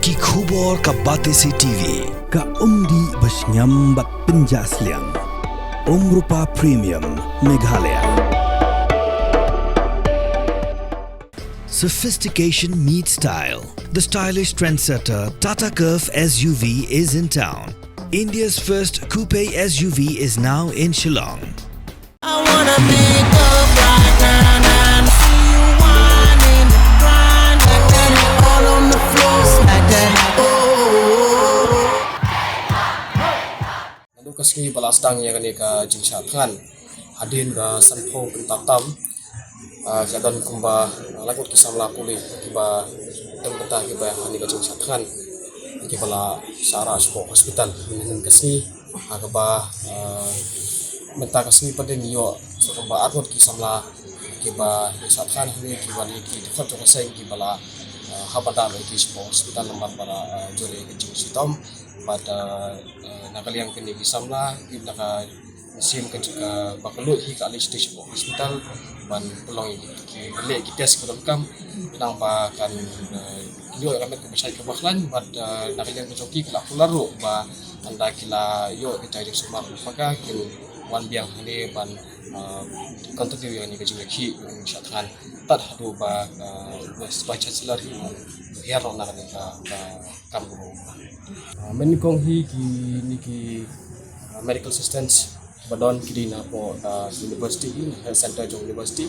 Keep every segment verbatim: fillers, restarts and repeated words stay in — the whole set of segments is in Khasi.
Ki khubor ka Batesi T V. Ka umdih ba shngiam bad pynjah sliang. Umrupa Premium Meghalaya. Sophistication meets style. The stylish trendsetter Tata Curvv S U V is in town. India's first coupe S U V is now in Shillong. I wanna pick up right now and see you whining, grinding, all on the floor, smack that. Oh. Naduh ka sngi ba la sdang ïa kane ka jingshah thngan hadien ka sanphew kynta tam, ah, ka don kumba, ah, laiphew ki samla pule kiba don bynta kiba ha kane ka jingshah thngan kiba la shah rah shapoh hospital hynnin ka sngi. Ha kaba, ah, mynta ka sngi pat ngi ïoh sa kumba arngut ki samla kiba shah thngan hangne kiba dei ki dkhot jong ka seng kiba la, ah, hap ban rah ïa ki shapoh hospital namar ba la, ah, jur ïa ka jingshitom. Bad, ah, ah, na ka liang kine ki samla ki na ka mynsiem ka jong ka ba ka lut hi ka la leit sha hospital ban pynlong ïa ki, ki leh ki test ba donkam. Khnang ba kan, ah, ïoh ïa ka met kaba shait kaba khlaiñ bad, ah, na ka liang ka jong ki ki la kular ruh ba ynda ki la ïoh ïa ka jingsumar ba ka kin wan biang hangne ban, ah, continue ïa kane ka jingïakhih jingshah thngan tad haduh ba, ah, Vice Chancellor hi u hiar noh na kane ka, ka kam kaba u. Ah, mynnyngkong hi kine ki, ah, medical assistants ba don ki dei na poh, ah, university hi, health center jong university.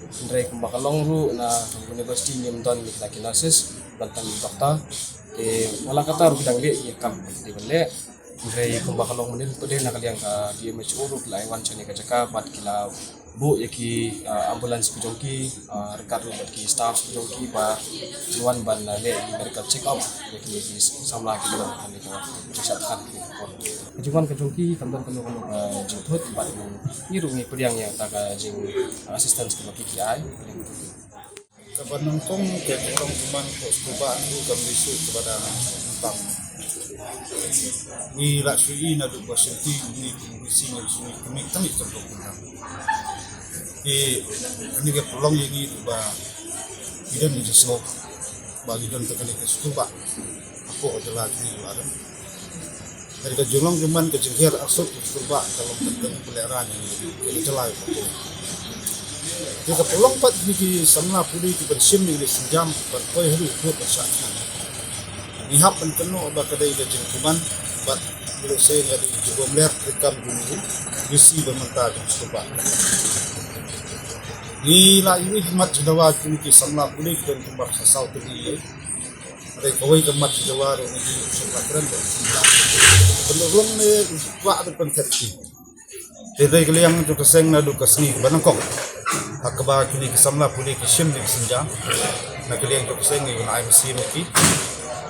Hynrei kumba ka long ruh na university ngim don ki nurses, don tang ki doctor. Te wat la katta ruh ki dang leh ïa ka kam ki dei ban leh. Hynrei kumba ka long mynnin pat de na ka liang ka D M H O ruh ki la wan shane ka jaka bad ki la buh ïa ki, ah, ambulance ka jong ki, ah, ryngkat ruh bad ki staff ka jong ki ba kin wan ban, ah, leh medical check up ïa kine ki samla kiba don ha kane ka jingshah thngan kine ki por. Ka jingwan ka jong ki kam don kano kano ka jingthut bad ngi ruh ngi pdiang ïa kata ka jing, ah, assistance kaba ki ki ai. Kaba nyngkong ka jingdon jingman ka skulbah ngi kam dei shuh kaba dang nyngkong. Ngi la shu i naduh ba shim ti ngi kum bisi ngi shu i kum i tang i kam dong kumne. Ki kane ka pynlong ïa ngi ba ngi don ngi jingsngew ba ngi don ta kane ka skulbah hapoh ka jylla jong ngi ba don. Hynrei ka jinglong jingman ka jinghiar arsut ka skulbah ka long ka jingpynlehrain ïa ka jylla ïa ka pynlong. Te ka pynlong pat kine ki samla pule kiban shim ïa kine ki sienjam ban poi haduh ban shah thngan. Ngi hap ban kynnoh ba ka dei ka jingkuman bad ngi lehse ka dei ka jingbymler treikam jong ngi. Bisi ba mynta jong ka skulbah. Ngi la ïohi mat jingdawa kine ki samla pule ki don kumba saw tylli. Hynrei kawei ka mat jingdawa ruh ngi sngewbha kren ba ngi sngewbha. Pynlong ne u kwah ruh pynthet ki. Te dei ka liang jong ka seng naduh ka sngi kaba nyngkong ha kaba kine ki samla pule ki shim ïa ki sienjam. Na ka liang jong ka seng ngi wan ai mynsiem ïa ki.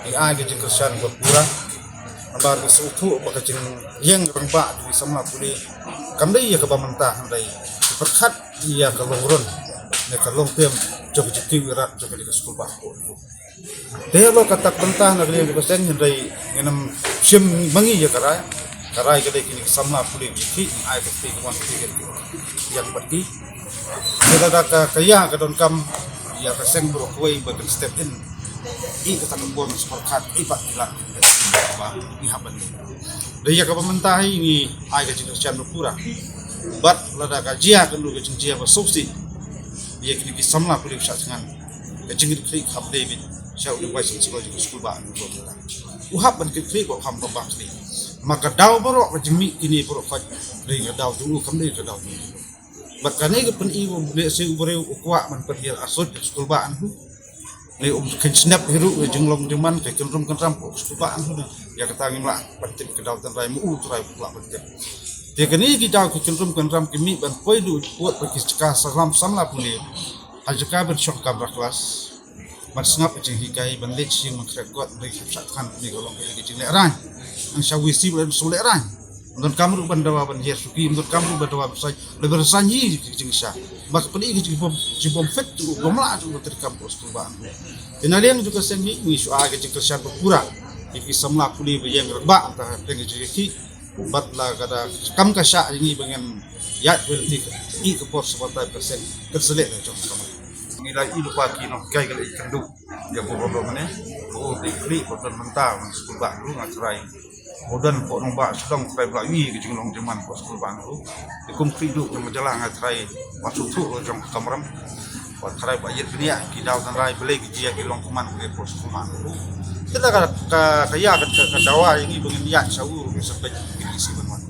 Ngi ai ka jingkyrshan ba pura. Namar ngi sngewthuh ba ka jingïeng rangbah jong ki samla pule kam dei ïa kaba mynta hynrei ki pyrkhat ïa ka long run ne ka long term jong ka jingtiew ïarap jong kane ka skulbah. Te ïa la kata ka bynta na ka liang ka seng hynrei ngin ym shim ma ngi ïa ka rai. Ka rai ka dei kine ki samla pule ki, ki ai ka kti ka wan kti ka ïeng bad ki. Te lada ka, ka ïa ka donkam ïa ka seng baroh kawei ba kan step in. I kata ka bor na sparkat i pat ki lak ba ngi hap ban. Dei ïa kaba mynta hi ngi ai ka jingkyrshan ba pura. Bad lada ka jia ka nu ka jingjia ba suk si. Ïa kine ki samla pule ba shah thngan. Ka jingkitkhlieh hap dei beit sha u Vice Chancellor jong ka skulbah. U hap ban kit khlieh ba u kham ba bak khlieh. Ma ka daw baroh ka jingmih kine baroh ka dei ka daw jong u kam dei ka daw jong u. Bad kane ka pyni ba lehse u briew u kwah ban pynhiar arsut ka skulbah anhu. Ne um khein snep hi ruh ka jinglong jingman ka kynrum kynram ka skulbah anhu. Ïa kata ngim lah ban tip ka daw tynrai ma u trai u kwah ban tip. Te kane ki daw ki kynrum kynram ki mih ban poi duh pud ba ki jaka samla pule. Ha jaka ban shong kamra klas. Ban sngap ka jinghikai, ban leit sha ïing ban khreh kot, ban leit shah thngan, kane ka long ka jinglehrain. Nang sha V C ban shu lehrain. Ym donkam ruh ban dawa ban hiar shuki, ym donkam ruh ban dawa ban sai, leh ban sai hi ka jingshisha. Ba ka pyni ka jingbym, jingbym fit, jingbym lah, jingbym treikam ka skulbah. Te na liang jong ka seng hi, ngi shu ai ka jingkyrshan ba pura. Ïa ki samla pule ba ïeng rangbah, ta ha ka jingïakhih. Bad la ka da kam ka shah ïa ngi ba ngin ïaid welti ka i ka por sa batai ka seng ka selek ka jong ka. Ngi la i lypa ki nonghikai ka la i kynduh ïa ka por ba mane. Ko dei khlieh ba don mynta ban skul ba ruh nga trai. Ko don ko nong ba sdong trai ba wi ka jinglong jingman ko skul ba ruh. Te kum khlieh duh jong ka jylla nga trai ba suthu lo jong ka kamram. Ba trai ba yet bniah ki daw tynrai bele ki jia ki long kuman ko skul ba ruh. Kita ka ka ka ya ka ka dawa yang i bangin ya sa u ke sebab ki si ban wan.